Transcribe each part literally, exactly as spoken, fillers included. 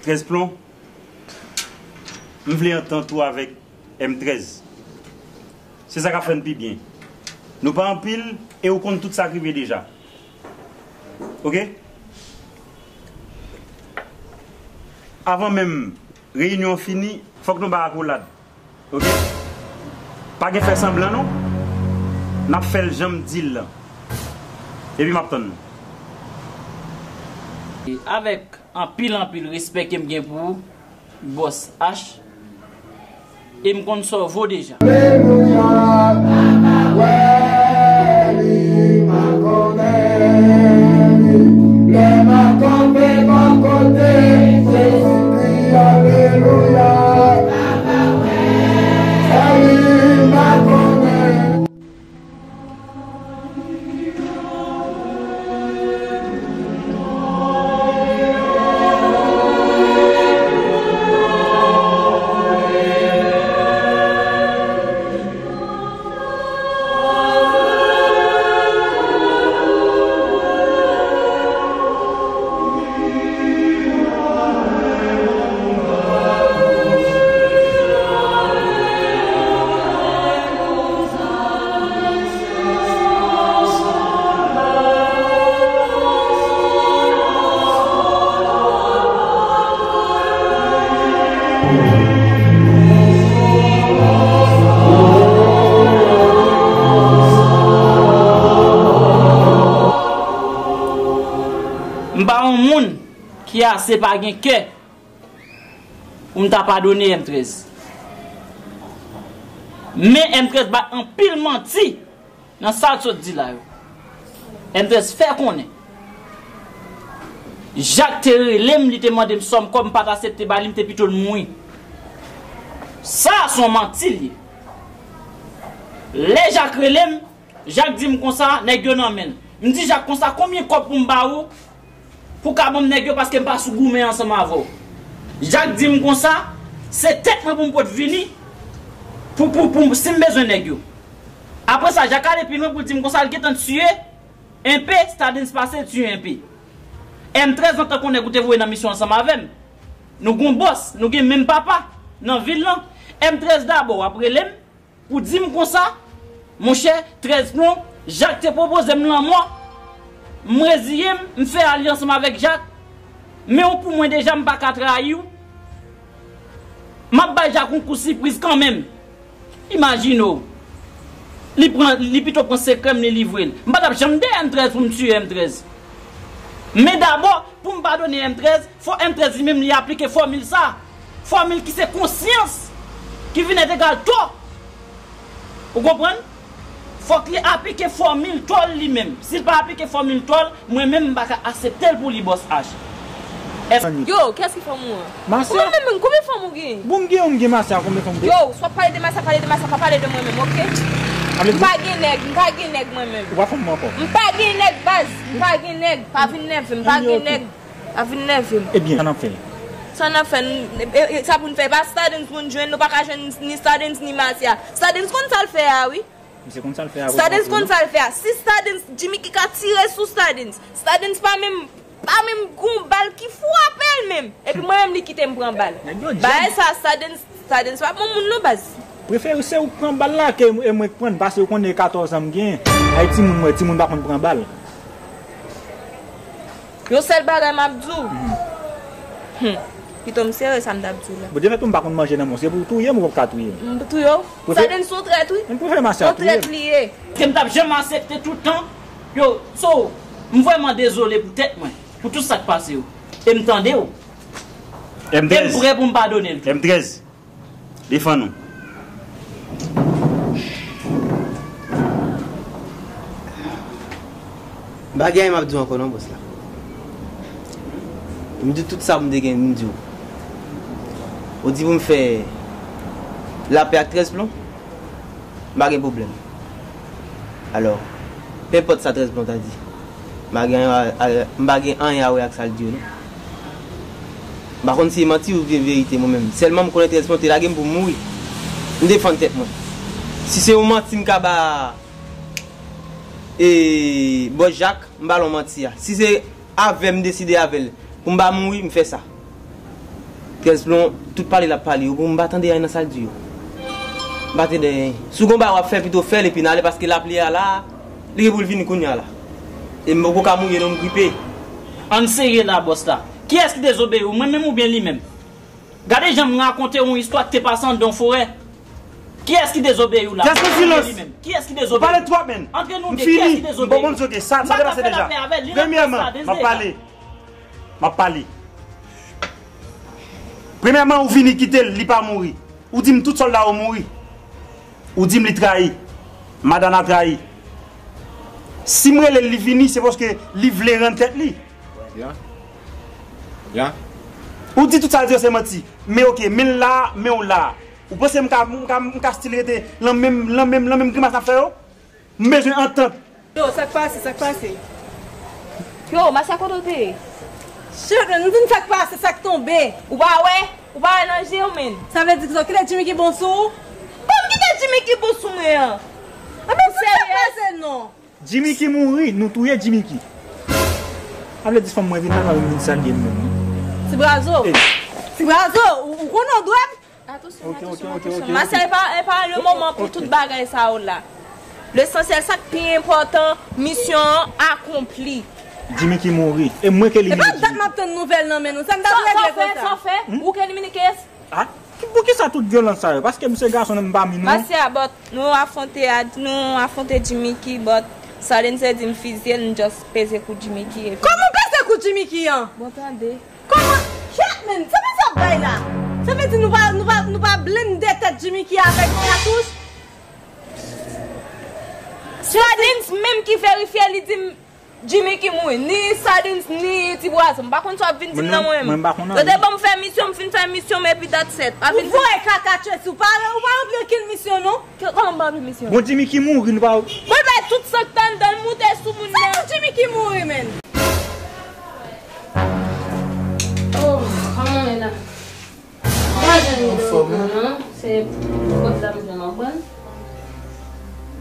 Trèz Plon, m vle antant ou avèk M trèz. Se sa k ap fè n pi byen. Nou pa anpil e ou konn tout sa k rive deja. Oke? Avan menm reyinyon an fini, fòk nou bay akolad. Oke? Pa gen fè sanblan non. N ap fè l jan m di l lan. Epi m ap tann nou. Avèk anpil, anpil respè ke m gen pou ou, Bòs H, e m konn sa w vo deja. Alelouya, wè li makonnen li, lè makonbè bò kote Jezi li, alelouya, wè li makonnen. M pa yon moun ki ase pa gen kè pou m ta padone M trèz. Men M trèz bay anpil manti nan sa l sot di la yo. M trèz fè konnen Jak te rele m, li te mande m sòm kòb, m pa t aksepte ba li, m te pito l mouri. Sa a se yon manti l ye. Lè Jak rele m, Jak di m konsa, nèg yo nan men l. M di Jak konsa, konbyen kòb pou m ba ou pou w ka ban m nèg yo, paske m pa sou goumen ansanm avè w. Jak di m konsa, se tèt mwen pou m pot vini, pou, pou, pou, si m bezwen nèg yo. Apre sa, Jak ale pi lwen pou l di m konsa, l gentan tiye M P, Stardens pase, l tiye M P. M trèz, antanke yon nèg ou te voye nan misyon ansanm avè m. Nou gon bòs, nou gen menm papa nan vil lan. M trèz dabò, w ap rele m, pou di m konsa, monchè, Trèz Plon, Jak te pwopoze m lanmò, m reziye m, m fè alyans ansanm avèk Jak, men ou pou mwen deja, m pa ka trayi w. M ap bay Jak yon kou sipriz kanmenm. Imajine w, li pran, li pito pran sekrè m, li livre l. M pa t ap janm dèyè M trèz pou m tiye M trèz. Men dabò, pou m padone M trèz, fò M trèz li menm li aplike fòmil sa. Fòmil ki se konsyans ki vin èt egal tò. Ou konprann? Fòk li aplike fòmil tò l li menm. Si l pa aplike fòmil tò l, mwen menm m pa ka aksepte l pou li, Bòs H. Èske... Yo, kiyès ki fanm ou an? Masya. Ou menm menm, konbyen fanm ou gen? Bon, m gen, m gen Masya, konbyen fanm ou gen? Yo, si w ap pale de Masya, pale de Masya, pa pale de mwen menm, oke? M pa gen nèg, m pa gen nèg mwen menm. Ou pa fanm mwen ankò? M pa gen nèg baz, m pa gen nèg, pa vin nève m, m pa gen nèg. Pa vin nève m. Ebyen, sa n ap fè? Sa n ap fè, n, e, e, sa pou n fè, e pa Stardens pou n jwenn, nou pa ka jwenn ni Stardens ni Masya. Stardens konn sa l fè a, wi. Misye konn sa l fè a, wi. Stardens konn sa l fè a. Si Stardens, Jimmy ki ka tire sou Stardens. Stardens pa menm, pa menm gon bal ki frape l menm. Epi mwen menm li kite m pran bal. Nèg yo djab. Bagay sa, Stardens, Stardens pa bon moun non baz. Prefere se ou k pran bal la ke e mwen k pran l, paske ou konnen e katòz an m gen. Ay timoun mwen, timoun pa konn pran bal. Yon sèl bagay m ap di w. Hmm. Pito m sere sa m t ap di w la. Bon, defèt ou m pa konn manje nan men w, se pou w touye m ou p ap ka touye m. M touye w? Prefere... Stardens se yon trèt, wi. M prefere Masya touye m. Yon trèt li ye. Ke m t ap janm aksepte tout tan. Yo, so, m vrèman dezole pou tèt mwen, pou tout sa k pase yo. E m tande w. M trèz. E m prè pou m padone l tou. M trèz. Defann ou. M pa gen anyen m ap di w ankò non, bòs la. M di tout sa m te gen m di w. Ou di pou m fè lapè ak Trèz Plon? M pa gen pwoblèm. Alò, penpòt sa Trèz Plon ta di, m pa gen anyen a, a, m pa gen anyen a wè ak sa l di yo non. M pa konn si e manti oubyen verite mwen menm. Sèlman m konnen Trèz Plon te lage m pou m mouri. M defann tèt mwen. Si se yon manti m ka ba, e, Bòs Jak, m ba l yon manti a. Si se avè m deside avè l pou m pa mouri, m fè sa. Trèz Plon, tout pale l ap pale yo, bon, m pa tande anyen nan sa l di yo. M pa tande anyen. Si w gon bagay w ap fè, pito fè l epi n ale, paske lapli a la, li gen pou l vini kounye a la. E m poko ka mouye non, m gripe. Ann serye la, bòs la. Kiyès ki dezobeyi w, mwen menm oubyen li menm? Gade jan m rakonte w yon istwa ki te pase anndan yon forè. Kiyès ki dezobeyi w la? Kiyès ki silans? Kiyès ki dezobeyi? Ou pale twòp, menn. Antre nou de, kiyès ki dezobeyi? M fini. M bon, bon, ok, sa, sa depase deja. Premyèman, m ap pale. M ap pale. Premyèman, ou vini kite l, li pa mouri. Ou di m tout sòlda yo mouri. Ou di m li trayi. Madana trayi. Si m rele l, li vini, se paske li vle rann tèt li. Ya. Ya. Ou di tout sa l di yo se manti. Men ok, men l la, men w la. Ou panse m ka, m ka, m ka still rete nan menm, nan menm, nan menm grimas n ap fè yo? M bezwen antant. Yo, sa k pase, sa k pase? Yo, Masya, kote w te ye? Shit, man, m di n sa k pase, sa k tonbe. Ou pa wè? Ou pa wè nan je w, menn. Sa vle di ki sa? Kite Jimmy ki bon sou ou? Bon, m kite Jimmy ki bon sou mwen an. Ou serye? Sa k pase non? Jimmy ki mouri, nou touye Jimmy ki. A vle di fanm mwen vin la, pa vin salye m menm non. Ti Brazo. Ti Brazo, ou, ou konnen w dwèt? Atansyon, atansyon, atansyon. Masya, e pa, e pa le moman pou tout bagay sa yo la. Lesansyèl, sa k pi enpòtan, misyon an akonpli. Jimmy ki mouri. E mwen ke li vini. E pa dat m ap tann nouvèl nan men nou. Sa n t ap regle konsa? Sa w fè? Ou ke li mini keyès? Ah, ki, poukisa tout vyolans sa yo? Paske m se gason, m pa minm non. Masya, but nou afwonte, nou afwonte Jimmy ki, but Sardines di m fizye l, m just peze kou Jimmy ki epi. Kòman w peze kou Jimmy ki an? Bon, tande. Kòman? Shit, man, sa vle di ap bay la? Sa vle di nou pa, nou pa, nou pa blende tèt Jimmy ki avèk katouch? Sardines menm ki verifye, li di m Jimmy ki mouri, ni Sardines, ni Ti Bwazo. M pa konn sa w ap vin di m nan mwen menm. Mwen, mwen pa konn anyen. Yo te ban m fè misyon, m fin fè misyon m, epi that's it. Pa vin di m. Ou voye kaka Tracy, ou pa, ou pa ranpli okenn misyon non. Kòman m pa ranpli misyon? Bon, Jimmy ki mouri, nou pa. Mwen bay tout sa k t anndan l moute sou moun nan. Sa pou Jimmy ki mouri, menn? Oh, kòman w ye la? M pa jwenn li nan non. Se pòt la m jwenn an pran.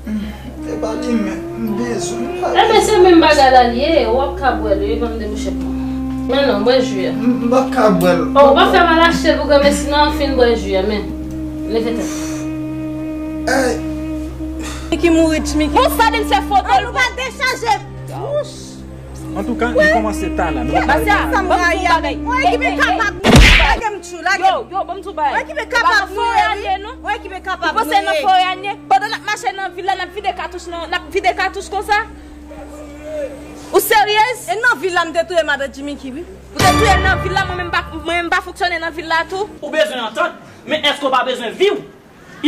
E pa li menm, m bezwen, m pa bezwen. Enben, se menm bagay la l ye, w ap ka bwè l wi, ban m debouche pou mwen. Men non, bwè ji a. M, m p ap ka bwè l. Oh, ou pa fè mal achte l pou granmesi non, fin bwè ji a, men. Leve tèt. Ey. Ki mouri, Jimmy ki. Bon, sa di l se foto l. An, nou pa dechaje. Wouch. Antouka, li kòmanse ta la. Nou pa pale de sa. Masya, ban m di w yon bagay. Mwen ki pe kapab. Lage m tchou, lage m. Yo, yo, ban m di w bagay. Mwen ki pe kapab mouri, wi. Mwen ki pe kapab mouri. Ou panse nan forè a n ye? Pandan n ap mache nan vil la, n ap vide katouch nan, n ap vide katouch konsa? Ou seryez? E nan vil la, m te touye madan Jimmy ki, wi. Ou te touye l nan vil la, mwen menm pa, mwen menm pa fonksyone nan vil la tou? Ou bezwen antant, men èske w pa bezwen vi w?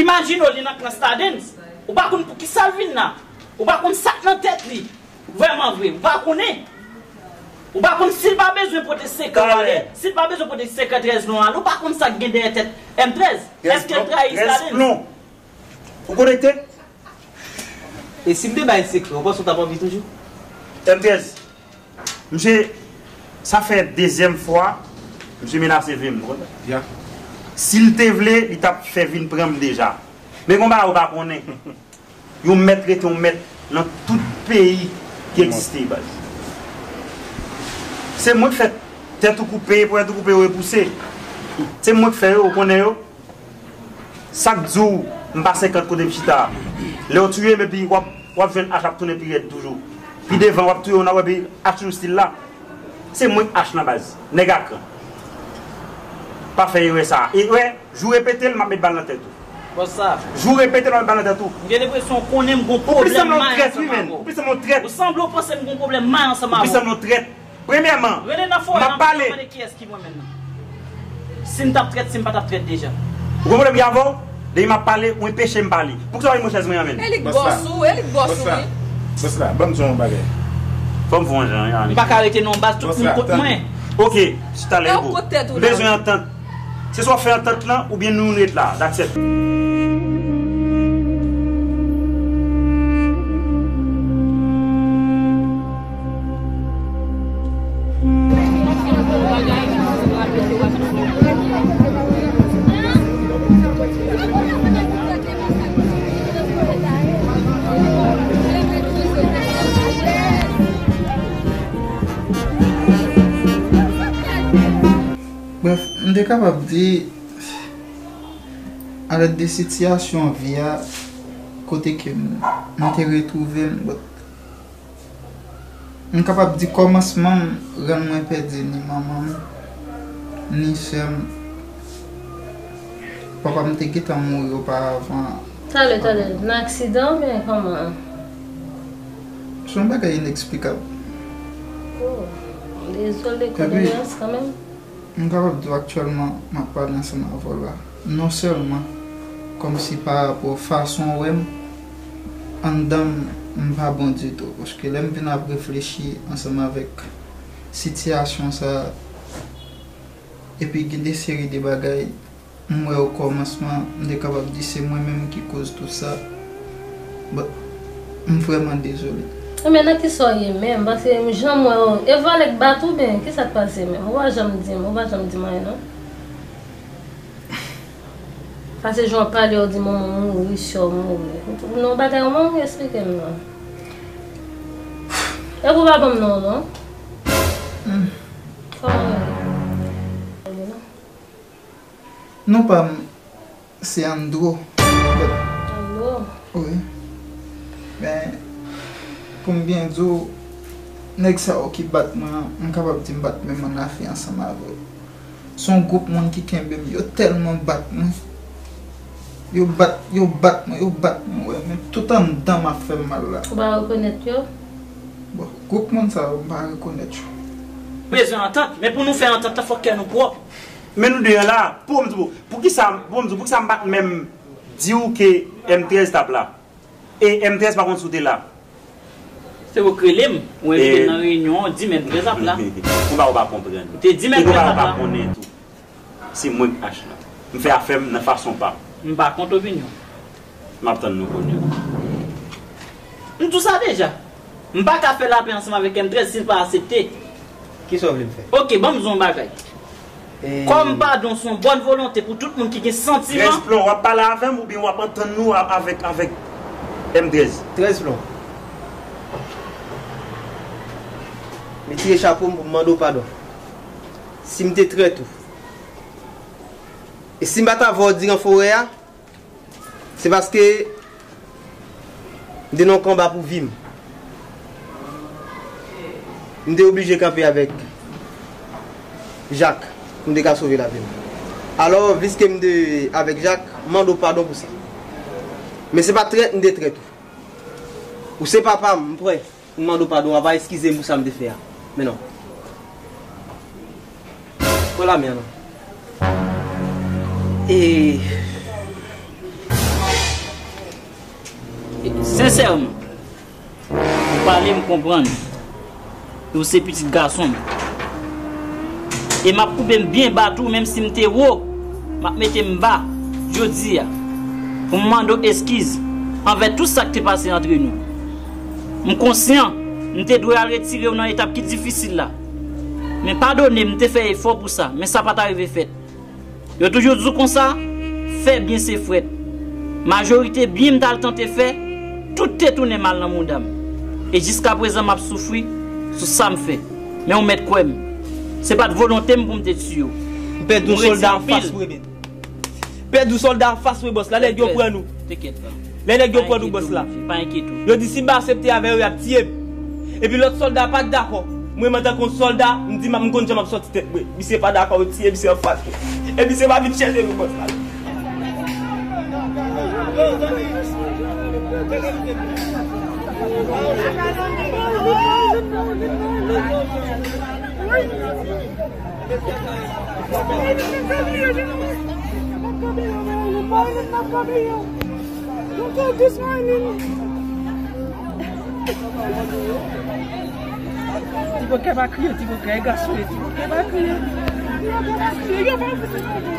Imajine w li nan klan Stardens. Ou pa konn poukisa l vin la. Ou pa konn sa k nan tèt li. Vrèman vre, ou pa konnen. Ou pa konn si l pa bezwen pote sekrè w ale, si l pa bezwen pote sekrè Trèz Plon ale, ou pa konn sa k gen dèyè tèt M trèz. Èske l trayi Stardens? Ou konekte? E si m te bay sekrè, ou panse w t ap anvi toujou? M trèz. Misye, sa fè dezyèm fwa misye menase vi m, ou konprann? Ya. Si l te vle, li t ap fè vin pran m deja. Men gon bagay ou pa konnen. Yon mèt rete yon mèt nan tout peyi ki egziste, baz. Se mwen k fè tèt ou koupe, ponyèt ou koupe, yo repouse. Se mwen k fè yo, ou konnen yo. Sa k di w m pa senkant kote m chita a? Lè w touye m epi w ap, w ap jwenn ach ap tounen pi rèd toujou. Pi devan w ap touye w nan w epi ach toujou stil la. Se mwen k ach nan baz. Nèg a kran. Pa fè erè sa a. Erè, jou repete l, m ap met bal nan tèt ou. Bòs sa. Jou repete l, m ap met bal nan tèt ou. M gen lenpresyon w konnen m gon pwoblèm may ansanm avè w. Ou plis sanble yon trèt, wi, menn. Ou plis sanble yon trèt, wi. Ou sanble w panse m gon pwoblèm may ansanm avè w. Ou plis sanble yon trèt. Premyèman, m ap pale. Rele nan forè a, m ap mande kiyès ki mwen menm nan. Si m t ap trèt, si m pa t ap trèt deja. Ou gen pwoblèm ki avè w? Depi m ap pale, ou enpeche m pale. Poukisa w pa vin mwen chèz mwen an menm? E li k bòs ou, e li k bòs ou, wi. Bòs la, ban m di w yon bagay. Fò m fè yon jan, wi. M pa ka rete nan yon baz, tout moun kont mwen. Ok, chita lè bo. M bezwen antant. Se swa w fè antant lan, oubyen nou ret la. That's it. Bref, M te kapab di, alèd de sitiyasyon vi a, kote ke m, m te retwouve m, but m kapab di kòmansman m rann mwen pèdi ni manman m, ni sè m. Papa m te gentan mouri oparavan. Talè, talè, nan aksidan oubyen kòman? Se yon bagay ineksplikab. Oh, dezole, kondoleyans kanmenm. M kapab di w aktyèlman, m ap pale ansanm avè w la. Non sèlman, kòmsi pa rapò fason w wè m, anndan m, m pa bon ditou. Paske lè m vin ap reflechi ansanm avèk sitiyasyon sa a, epi gen de seri de bagay, m wè okòmansman, m te kapab di se mwen menm ki koz tout sa. But, m vrèman dezole. Ebyen, nan kisa w ye menm? Paske jan m wè w, e vòlè k bat ou byen? Kisa k pase menm? Ou pa janm di m, ou pa janm di m anyen, non. Paske jan w pale, w di manman w mouri, sè w mouri. Non, bagay ou manman eksplike m non. E pou pa ban m non, non. Hmm. Kòman w rele? Non pa m, se Andro. Andro? Wi. Men, pou m byen di w, nèg sa yo ki bat mwen an, m kapab di m pa t menm an afè ansanm avè yo. Se yon gwoup moun ki kenbe m, yo tèlman bat mwen. Yo bat, yo bat mwen, yo bat mwen, wè, men tout anndan m ap fè m mal la. Ou pa rekonèt yo? Bon, gwoup moun sa yo, m pa rekonèt yo. Bezwen antant, men pou nou fè antant lan, fòk kè nou pwòp. Men nou de an la, pou m di w, poukisa, pou m di w, poukisa m pa t menm di w ke M trèz t ap la? E M trèz pa konn si w te la. Se ou k rele m, ou envite m nan reyinyon an, di m M trèz ap la. Konpa ou pa konprann. Ou te di m M trèz ap la. E konpa ou pa konnen tou. Se mwen k H la. M fè afè m nan fason pa m. M pa kont opinyon. M ap tann nou kounye a. M di w sa deja. M pa ka fè lapè ansanm avèk M trèz si l pa aksepte. Kisa w vle m fè? Oke, ban m di w yon bagay. E kòm padon se yon bòn volonte pou tout moun ki gen santiman. Trèz Plon, w ap pale avè m oubyen w ap antann nou a-, avèk, avèk M trèz? Trèz Plon. Retire chapo m pou m mande w padon. Si m te trèt ou. E si m pa t avè w diran forè a, se paske m te nan yon konba pou vi m. M te oblije kanpe avèk Jak pou m te ka sove lavi m. Alò, piske m te avèk Jak, m mande w padon pou sa. Men se pa trèt m te trèt ou. Ou se papa m, m prè. M mande w padon, w ap eskize m pou sa m te fè a. Men non. Pran lamen an non. E, e, sensèman, ou pale m konprann. E ou se pitit gason m. E m ap koube m byen ba tou, menm si m te wo, m ap mete m ba jodi a pou m mande w eskiz anvè tout sa k te pase antre nou. M konsyan, m te dwe al retire w nan etap ki difisil la. Men padone m, m te fè efò pou sa, men sa pa ta rive fèt. Yo toujou di w konsa, fè byen se frèt. Majorite byen m t al tante fè, tout te tounen mal nan mouda m. E jiskaprezan m ap soufri sou sa m fè. Men w mèt kwè m, se pa t volonte m pou m te tiye w. M pèdi yon sòlda anfas mwen menm. Pèdi yon sòlda anfas mwen, bòs la, nèg yo pran nou. Lè nèg yo pran nou, bòs la, yo di si m pa aksepte avè yo, y ap tiye m. Epi lòt sòlda pa t dakò. Mwen, antanke yon sòlda, m di m, m konn jan m ap sòti tèt mwen. Misye pa dakò, yo tiye misye anfas mwen. E misye pa vin chèche nou, bòs la. Ti bòkè pa kriye, ti bòkè e gason ye, ti bòkè pa kriye. Ti bòkè pa kriye, yo pa kriye.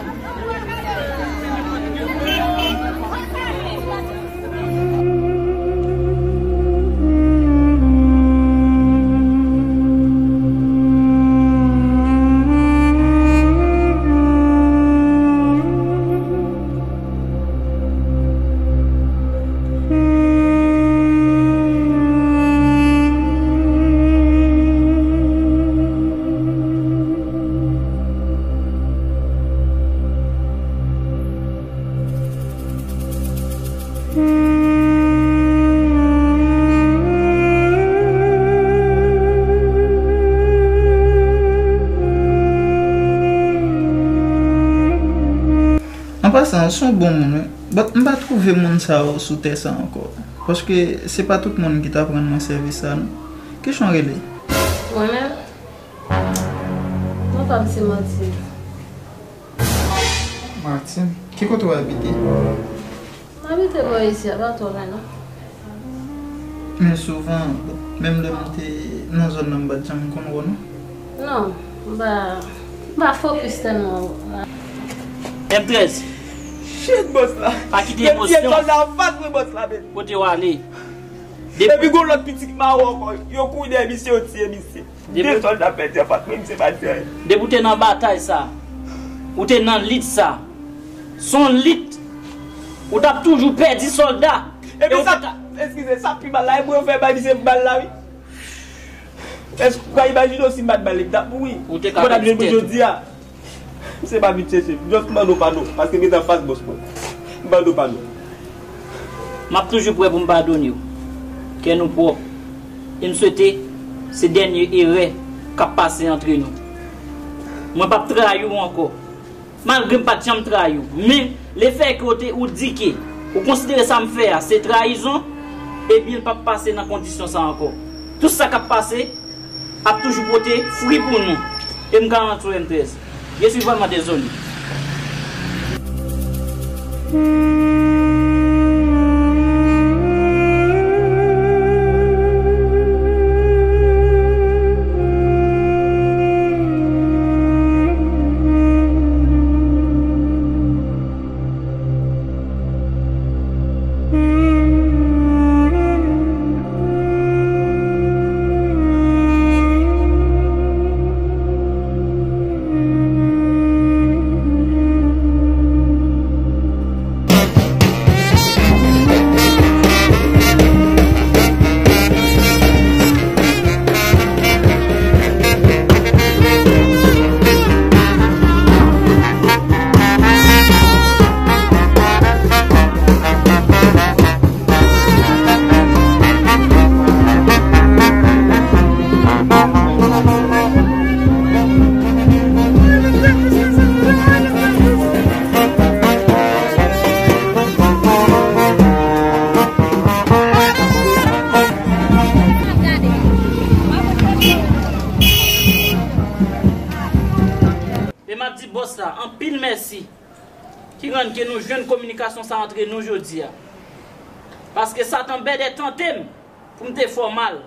Sa, w se yon bon moun, wi. But m pa twouve moun sa yo sou tè sa ankò. Paske se pa tout moun ki t ap rann mwen sèvis sa, non. Kijan w rele? Mwen menm? Non pa m se Martine. Martine? Ki kote w abite? M abite bò isi a, pa twò lwen non. Men souvan, menm lè m te nan zòn nan, m pa t janm konn wè w non. Non, m pa, m pa fokis tèlman. M trèz. Shit, bòs la. Pa kite emosyon. Sòlda anfas mwen, bòs la, men. Kote w ale? Epi gon lòt pitit mawon ankò. Yo kouri dèyè misye, yo tiye misye. De sòlda pèdi anfas mwen, misye pa di anyen. Depi w te nan batay sa, ou te nan lit sa, se yon lit, ou t ap toujou pèdi sòlda. Epi sa, eskize, sa pi mal la, e pou yo fè bay misye bal la, wi. Èske w ka imajine w si m pa t bal li, m t ap mouri. Ou te ka pèdi tèt ou. Jodi a. Se pa vit chèche. Just mande w padon. Paske m rete anfas bòs mwen. M mande w padon. M ap toujou prè pou m padone w. Kè nou pwòp. E m swete se dènye erè k ap pase antre nou. Mwen p ap trayi w ankò. Malgre m pa t janm trayi w. Men, lefètke w te, ou di ke ou konsidere sa m fè a se trayizon, ebyen, l p ap pase nan kondisyon sa ankò. Tout sa k ap pase, ap toujou pote fwi pou nou. E m garanti w, M trèz, je suis vraiment désolé. E m ap di bòs la anpil mèsi ki rann ke nou jwenn kominikasyon sa antre nou jodi a. Paske Satan bèdè tante m pou m te fè w mal.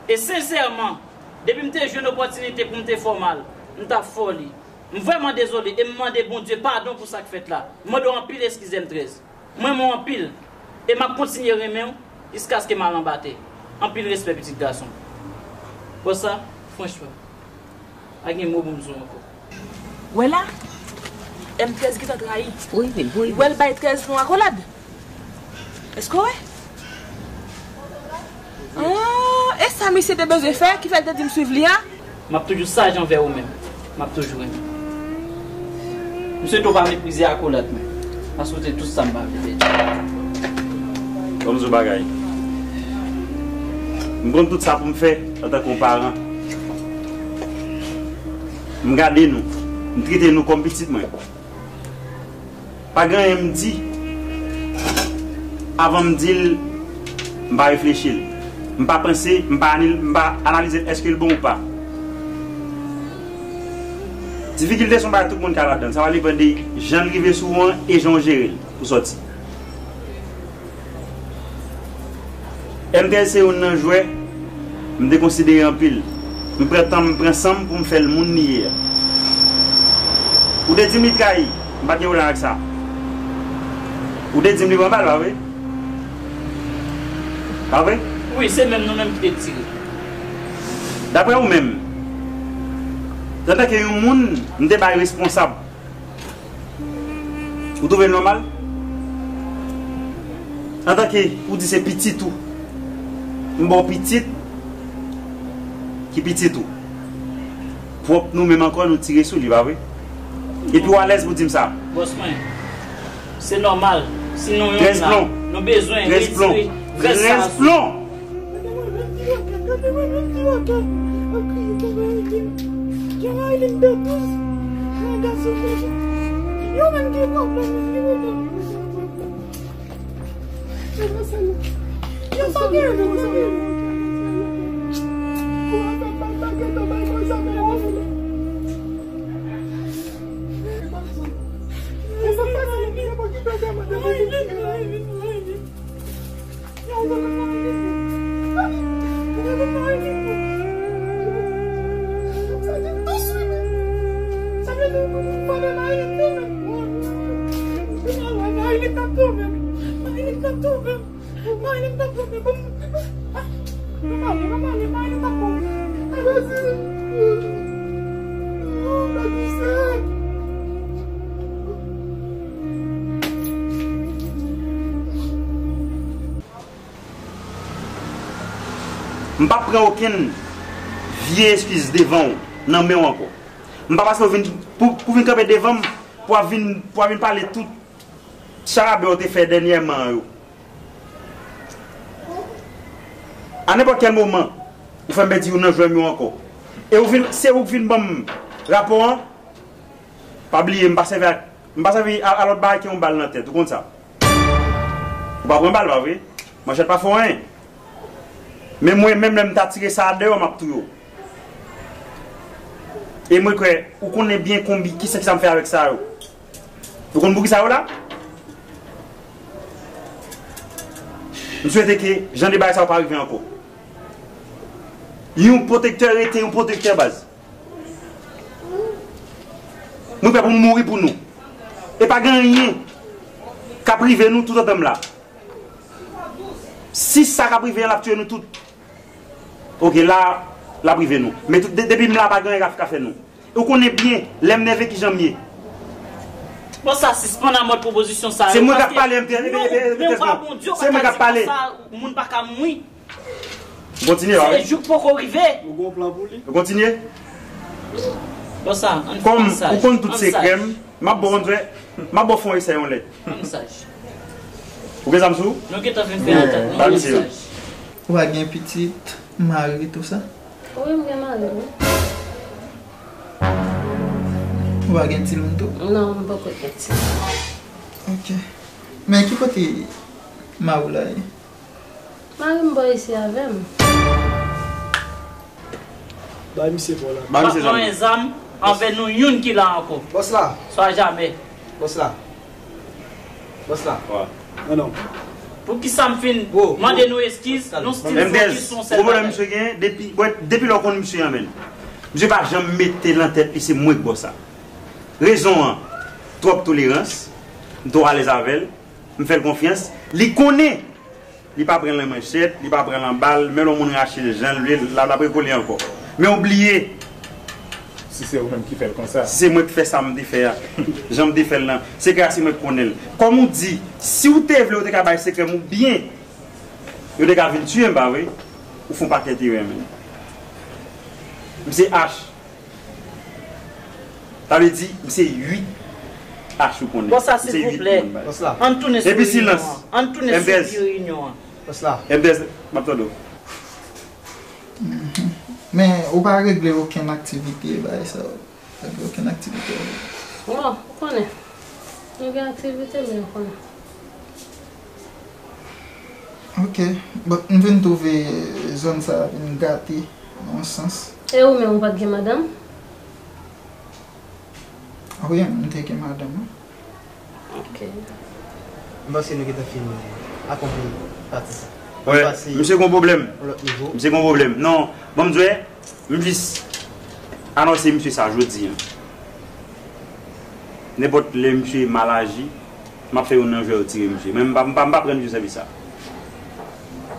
E sensèman, depi m te jwenn opòtinite pou m te fè w mal, m t ap fè w li. M vrèman dezole e m mande Bondye padon pou sa k fèt la. M mande w anpil eskize M trèz. M renmen w anpil e m ap kontinye renmen w jiskaske m al anba tè. Anpil respè, pitit gason. Bòs la, franchman, pa gen mo pou m di w ankò. Wè la, M trèz gentan trayi. Wi, wi. Wè l bay trèz nou akolad. Èske w wè? Ah, e sa misye te bezwen fè ki fè l te di m swiv li a? M ap toujou saj anvè ou menm. M ap toujou renmen. M swete w pa meprize akolad mwen. Paske w te tout sa m pa vle pèdi. Ban m di w bagay. M konn tout sa pou m fè antanke yon paran. M gade nou. M trete nou kòm pitit mwen. Pa gen anyen m di avan m di l, m pa reflechi l. M pa panse, m pa anil-, m pa analize l èske l bon ou pa. Difikilte se yon bagay tout moun ka ladan l. Sa va depann de jan l rive sou ou an e jan w jere l pou sòti. M trèz se youn nan jwè m te konsidere anpil. M pran tan m, m pran san m pou m fè l moun li ye a. Ou te di m li trayi, m pa t gen pwoblèm ak sa. Ou te di m li pran bal, pa vre? Pa vre? Wi, se menm nou menm ki te tire. Daprè ou menm, antanke yon moun, m te bay responsab. Ou twouve l nòmal? Antanke ou di se pitit ou, m ba w pitit ki pitit ou. Pwòp nou menm ankò, nou tire sou li, pa vre? Epi w alèz pou di m sa. Bòs mwen, se nòmal. Si nou yonn la, nou bezwen retire grès sa sou. Yo menm ki pwoblèm, ki pwoblèm? Yo sa gen, yo sa gen. Kouman fè pa ta gen tan bay konsa men yo. E sa pa si li gen pou ki pèsè mande pou ki. M p ap pran okenn vye eskiz devan w nan men w ankò. M pa pase w vin pou, pou vin kanpe devan m pou w ap vin, pou w ap vin pale tout charabya w te fè dènyèman an yo. A nenpòt kèl moman, ou fè m pèdi youn nan jwè m yo ankò. E ou vin, se ou k vin ban m rapò an. Pa bliye, m pa sèvi ak, m pa sèvi a, a lòt bagay ke yon bal nan tèt. Ou konn sa. Ou pa pran bal, pa vre? Manchèt pa fè w anyen. Men mwen menm, lè m ta tire sa a deyò, m ap touye w. E mwen kwè, ou konnen byen konbi, kisa, kisa m fè avèk sa yo. Ou konn poukisa yo la? M swete ke jan de bagay sa yo pa rive ankò. Yon pwotektè rete yon pwotektè, baz. Mwen prè pou m mouri pou nou. E pa gen anyen k ap rive nou toutotan m la. Si sa k ap rive an, l ap tiye nou tout. Oke, la, l ap rive nou. Men tout, de-, depi m la, pa gen anyen k ap ka fè nou. Ou konnen byen, lè m nève, kijan m ye. Bon, sa, sispann a mòd pwopozisyon sa yo. Se mwen k ap pale, M T S. Men w pa Bondye, w pa ka di konsa, moun pa ka mouri. Ou kontinye, wi. Se jou k poko rive. Nou gon plan pou li. Ou kontinye. Bon, sa, ann fè saj. Kòm ou konn tout sekrè m, m ap ba w, m ap ba w fè yon esè yon lè. Ann saj. Ou gen zam sou ou? Nou gentan fin fè antant, nou ann saj. Ou pa gen pitit, mari, tou sa? Wi, m gen mari, wi. Ou pa gen timoun tou? Non, m poko gen timoun. Ok. Men ki kote mari w la ye? Mari m bò isi avè m. Bay misye pa w la. Bay misye zam. M p ap manyen zam anvè nou youn ki la ankò. Bòs la. Swa jamè. Bòs la. Bòs la. Non, non. Poukisa m fin mande nou eskiz, nou still fokis sou yon sèl bagay. M D S, gwo pwoblèm misye genyen, depi, bon, depi lè w konn misye an, menn. Misye pa janm mete nan tèt li se mwen k bòs la. Rezon an, twòp tolerans, m twò alèz avè l, m fè l konfyans, li konnen. Li pa pran l nan manchèt, li pa pran l nan bal, menm lè yon moun rache l jan l vle, l ap, l ap rekole ankò. Men ou bliye. Si se ou menm ki fè l konsa. Si se mwen ki fè sa m te fè a, jan m te fè l lan, se gras li mwen k konnen l. Kòm ou di, si w te vle, ou te ka bay sekrè m ou byen, yo te ka vin tiye m, pa vre? Ou fè yon pakèt erè, menn. M se H. Sa vle di, m se uit H ou konnen. Bon, sa, silvouplè, ann tounen sou reyinyon an. Ann tounen sou reyinyon an. M D S, m ap tande w. Mhm. Men, ou pa regle okenn aktivite, bagay sa yo. Regle okenn aktivite. Bon, ou konnen. Nou gen aktivite, men ou konnen. Ok. Bon, m vin twouve zòn sa a vin gate nan yon sans. E ou menm, ou pa t gen madanm? Wi, m te gen madanm, wi. Ok. M panse nou gentan fin akonpli pati sa. Wi, misye gon pwoblèm. Misye gon pwoblèm. Non, ban m di w, m jis anonse misye sa jodi a. Nenpòt lè misye mal aji, m ap fè youn nan jwè yo tire misye. Men m pa, m pa, m pa pran misye sèvis sa.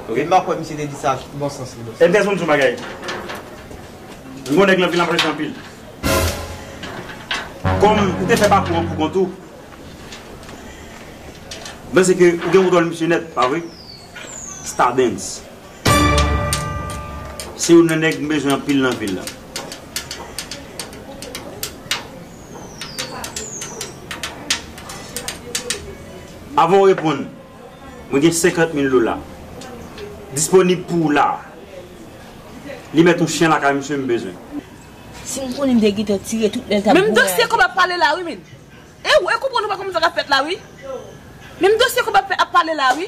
Ok? M pa kwè misye te di sa bon sans li, bòs. M T S, ban m di w yon bagay. M gon nèg nan vil, m apresye anpil. Kòm ou te fè pakou an pou kont ou, m panse ke ou gen kontwòl misye nèt, pa vre? Stardens. Se youn nan nèg m bezwen anpil nan vil la. Avan w reponn, mwen gen senkant mil dola disponib pou ou la. Li mèt yon chen lakay misye m bezwen. Si m konnen m te gentan tire tout lè l t ap goumen. Menm dosye kòb ap pale la wi, men. E Ou e konprann ou pa konprann sa k ap fèt la, wi. Menm dosye kòb ap fè, ap pale la, wi.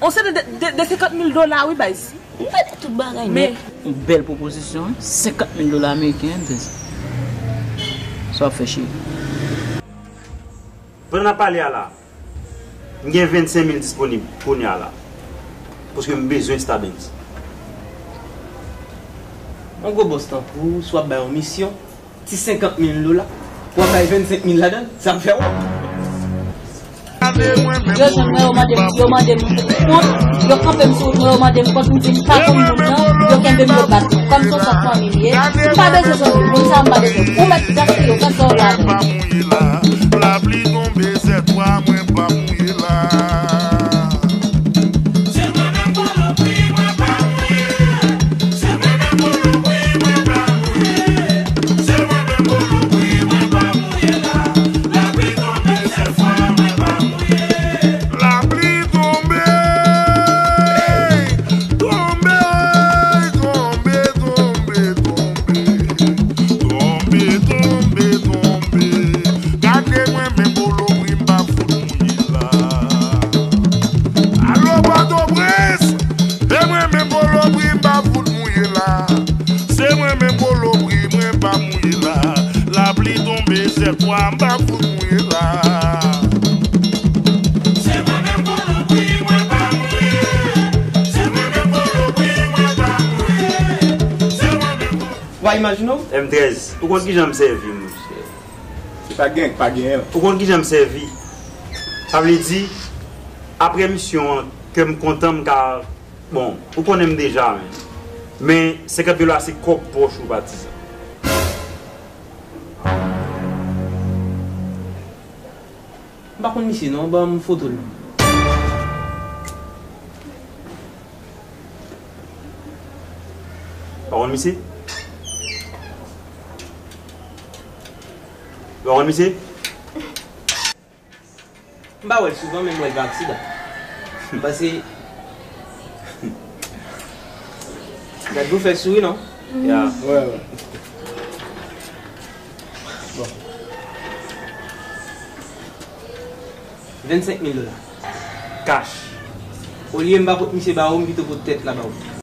On seri de, de, de senkant mil dola, wi, baz. M pa di tout bagay nèt. Yon bèl pwopozisyon, wi. Senkant mil dola ameriken, wi, Andrez. Sa w ap fè, cheri? Pandan n ap pale a la, m gen vennsenk mil disponib kounye a la. Paske m bezwen Starbanks. Yon gwo bòs tankou w, si w ap bay yon misyon, ti senkant mil dola, w ap bay vennsenk mil ladan l, sa m fè wont. Yo jwenn mwen, yo mande m, yo mande m kont, yo kanpe m sou wout mwen, yo mande m kont, m di m pa konn moun nan, yo kenbe m, yo bat m. Kòm se yon sòt fanmi m ye, m pa bezwen jwenn moun sa, m pa bezwen. Ou mèt gaspiye, ou fè sa w vle avè l. Lapli tonbe, sètwa mwen pa mouye la. Se mwen menm Polo Pri, mwen pa mouye. Se mwen menm Polo Pri, mwen pa mouye. Se mwen menm Polo Pri, mwen pa mouye la. Lapli tonbe, sètwa mwen pa mouye. Lapli tonbe, tonbe, tonbe, tonbe, tonbe. Tonbe, tonbe, tonbe. Gade mwen menm Polo Pri, m pa fout mouye la. Alo Pòtoprens, se mwen menm Polo Pri, m pa fout mouye la. Se mwen menm Polo Pri, mwen pa mouye la. Lapli tonbe, sètwa, m pa fout mouye la. Se mwen menm Polo Pri, mwen pa mouye. Se mwen menm Polo Pri, mwen pa mouye. Se mwen menm Polo Pri. Ou pa imajine w? M trèz, ou konn kijan m sèvi, monchè. Se pa gen k pa genyen l. Ou konn kijan m sèvi? Sa vle di, apre misyon an, kè m kontan, m ka, bon, ou konnen m deja, men, men senkant mil dola se kòb pòch ou, patizan. M pa konn misye non, ban m foto l non. Pa konn misye? Ou pa konn misye? M pa wè l souvan, men m wè l pa aksidan. Paske gad ou fè souri non. Ya. Wè, wè. Bon. Vennsenk mil dola. Kach. Olye m pa pot misye ba ou, m pito pot tèt la ba ou.